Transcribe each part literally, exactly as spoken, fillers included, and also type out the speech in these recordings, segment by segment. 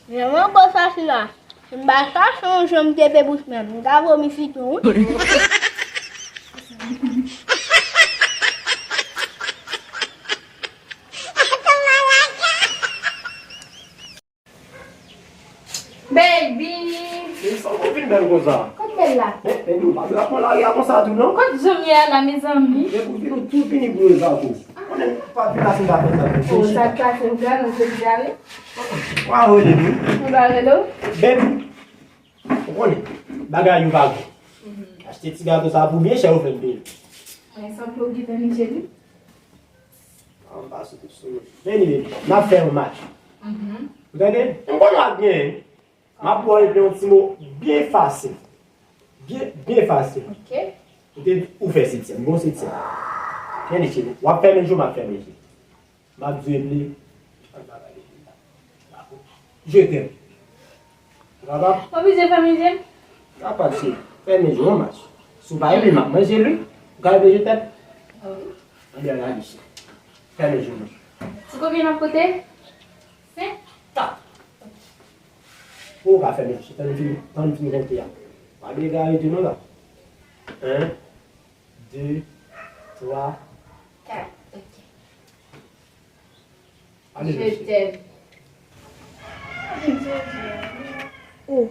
Vrèman gwo sa sila. M pa chache yon jan m te pe bouch mwen. M ka vomi sitwon, wi. Baby! Men sa w vin bèl konsa? Kot bèl la? Men, men nou pa dwe ap pran lari a konsa tou non. Kot jan m ye a la, mezanmi? Men pou vin ou tou fini pou yo sa tou. Konnen pa vin la se pa fè sa tou. Oh, sa k pase, ou gade, ou se gade? Wa rele nou. Ou pa rele w? Baby, ou konnen, bagay yo pa bon. Achte ti gato sa pou byen chè ou fè m peye. Mwen sanble w gen fèmen je li. Anba sou tout sou. Vini, vini. N ap fè yon match. Ou tande? M konn w ap genyen. M ap ba w yon ti mo byen fasil. Byen, byen fasil. Ok. Ou te di ou fè setyèm. Bon setyèm. Tande cheri. W ap fèmen je w, m ap fèmen je. M ap di w epi. Je t'aime. Ou kapab? Oblije fèmen je m? Kapab, cheri. Fèmen je w, yon match. Si w pa renmen m ap manje l, wi. Ou ka rele je t'aime? Ah wi. Anben, ann ale, cheri. Fèmen je w, non. Ti konbyen n ap konte? Senk? Kat. Ou ka fèmen je w, tann m fin, tann m fin konte a. Pa bliye gade tou non la. En, de, twa, kat. Ok. Ale, je t'aime. Oh.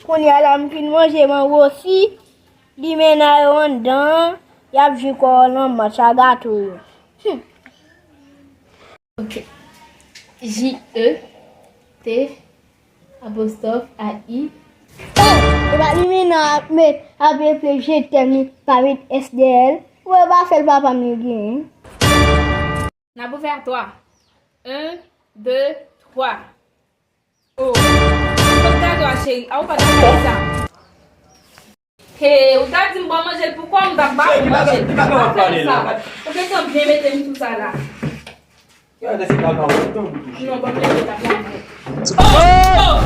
Kounye a la, m fin manje, m gwosi. Limena yo anndan, y ap jwe kò nan match a gato yo. Hmm. Ok. J E T apostwòf A I. Oh! E pa limena ap met, ap eple je t'aime li pa met S dèyè l. Ou wè pa sèl papa m li genyen. N ap ouvè a twa. En, de, twa. Oh. Kot gado a, cheri? A, ou pa t ap fè sa. He, ou ta di m ban manje l pou kò m, m t ap ba ou manje l. Ou pa fè sa. Ou gentan byen mete m sou sa la. Non, ban m leve tap la. Oh!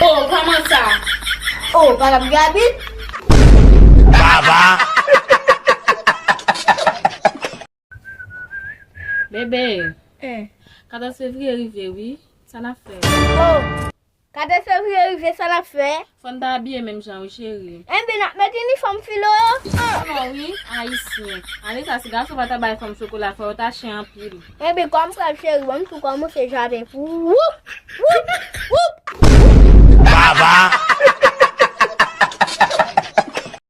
Oh, kòman sa? Oh, pa t ap gen abit? Baba! Bebe, eh, katòz fevriye rive wi, sa n ap fè? Oh, katòz fevriye rive, sa n ap fè? Fò n ta abiye menm jan wi cheri. Enben n ap met inifòm filo. Non wi, ayisyen. Ane sa si gason pa ta bay fanm chokola fò yo ta chen anpil. Enben kòm frè cheri, ban m tou kòmanse jape pou ou. Woup, woup, woup. Baba!